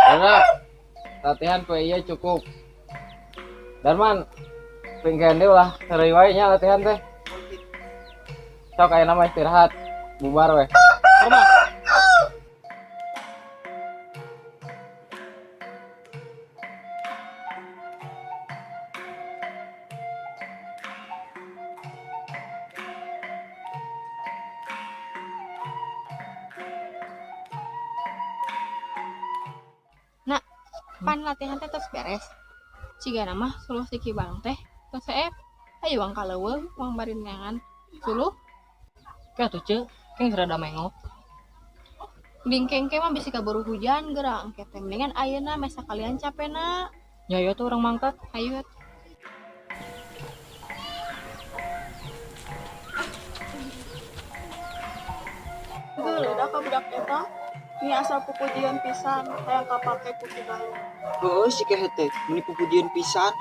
Karena latihan poe ieu cukup. Darman, pingkeun deui ulah heureuy wae nya latihan teh. Sok ayeuna mah istirahat, bubar weh. Hormat. Nah, pan latihan teh tos beres. Cigana mah suluh si Ki Balong teh tos seep. Hayu wang ka leuweung wang bari neangan suluh. Ke atuh ceu, keng rada mengok. Bingkeng ke mah bisi kaburu hujan geura engke teh mendingan ayeuna meh sakalian capena. Nya ieu tuh urang mangkat. Hayu atuh. Geuleuh ka budak eta. Ni asa pupujieun pisan hayang kapake ku Ki Balong. Heueuh si kehe teh meuni pupujieun pisan.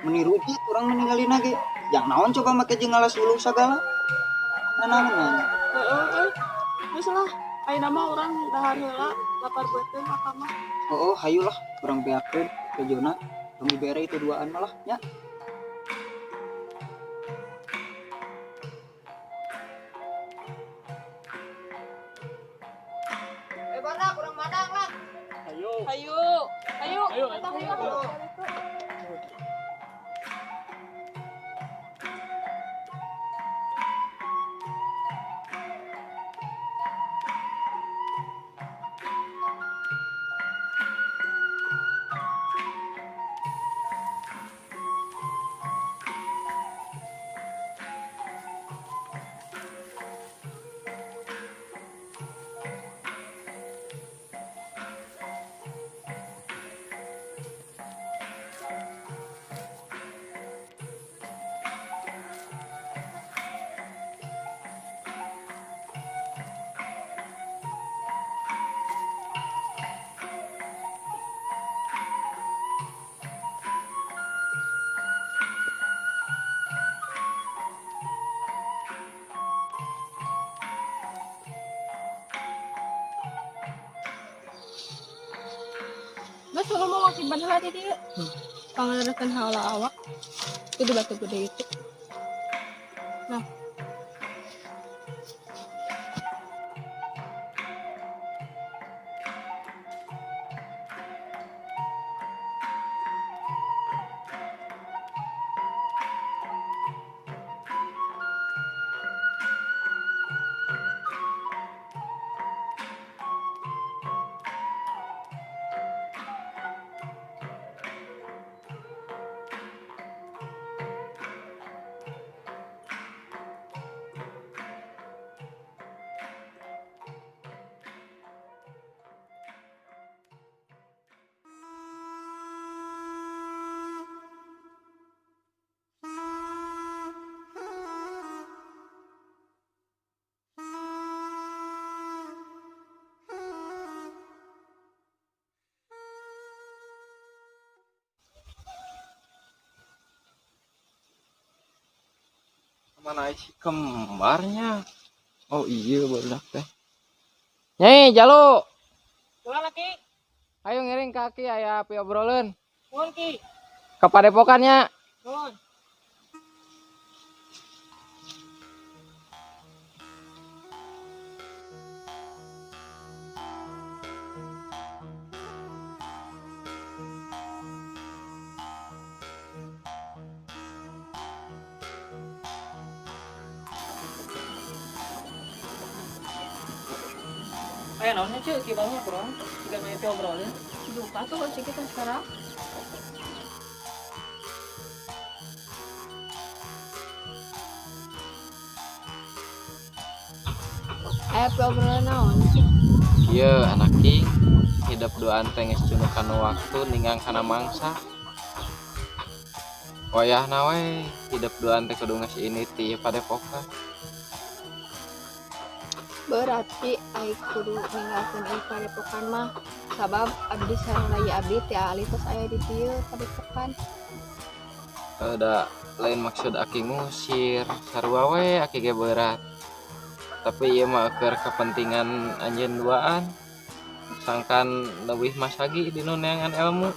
Meuni rujit urang meningalina ge. Jang naon coba make jeung ngalas uluh sagala. Nanaonan. Heueuh euy. Geus lah, ayeuna mah urang dahar heula, lapar beuteung akang mah. Heueuh hayu lah urang beakeun kejona. Tong dibere itu duaan malah nya. Badak urang madang lah. Hayu. Hayu. Hayu. Hayu. Hayu. Geus suluh mau ngakiban heula di dieu. Pangaleresan haula awak. Itu batu gede itu. Nah. Mana si kembarnya? Oh iya barudak teh. Nyai Jalu. Ulah Ki. Ayo ngiring kaki aya api obrolan. Nuhun Ki. Ke padepokannya. Nuhun. Aya naon nya ceu Ki Balong kurang jika nu teh obrolin. Duka tuh cik kita sekarang. Aya obrolan naon sih? Ieu anak King hidup duaan teh geus cunu kana waktu ninggang kana mangsa. Wayahna we hidup duaan teh kudu geus ini ti padepokan. Berarti ai kudu ninggalkeun ieu padepokan mah sabab abdi sareng rai abdi teh ali tos aya di dieu padepokan. Da lain maksud aki ngusir, sarua we aki ge berat. Tapi ieu mah keur kepentingan anjeun duaan. Sangkan leuwih masagi dinu neangan ilmu.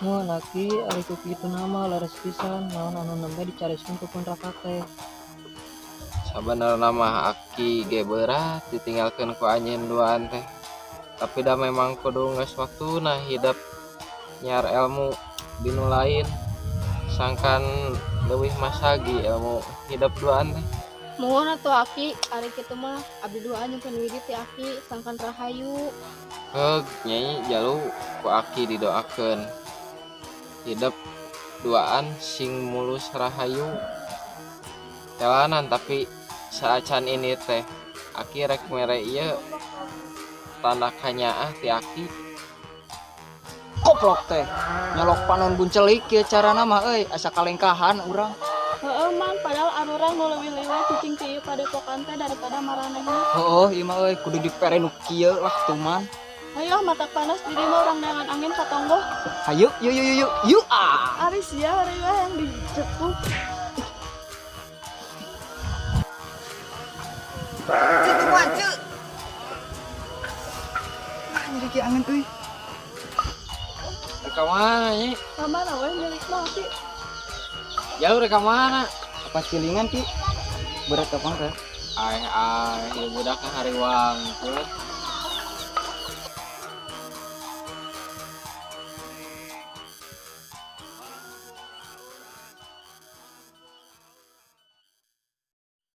Mun laki ari ku kitu nama leres pisan naon anu nembe dicariskeun ku pun raka teh. Sabenerna mah aki ge berat ditinggalkeun ku anjeun duaan teh. Tapi da memang kudu geus waktuna hidep nyiar ilmu dinu lain. Sangkan leuwih masagi ilmu hidep duaan teh. Muhun atuh aki, ari kitu mah abdi duaan nyungkeun widi ti aki sangkan rahayu. Heug nyai jalu ku aki didoakeun. Hidep duaan sing mulus rahayu. Jalanan tapi saacan ini teh aki rek mere ieu tanda kanyaah ti aki. Koplok teh. Nyolok panon buncelik kieu carana mah euy, asa kalengkahan urang. Heeh man, padahal arurang nu leuwih lila cicing ti ieu padepokan teh daripada maranehna. Heueuh ieu mah euy kudu dipere nu kieu lah tuman. Hayo mata panas di dieu mah urang neangan angin ka tonggoh. Hayu yuk yuk yuk yuk ah. Ari sia hari we yang dijepuk. Ceu tuman ceu. Ah nyeri ki angin euy. Rek ka mana nyi? Ka mana we milik mah aki? Jauh rek ka mana? Apa cilingan ki? Berat apa teh? Ai ai ieu budak ka hariwang teu.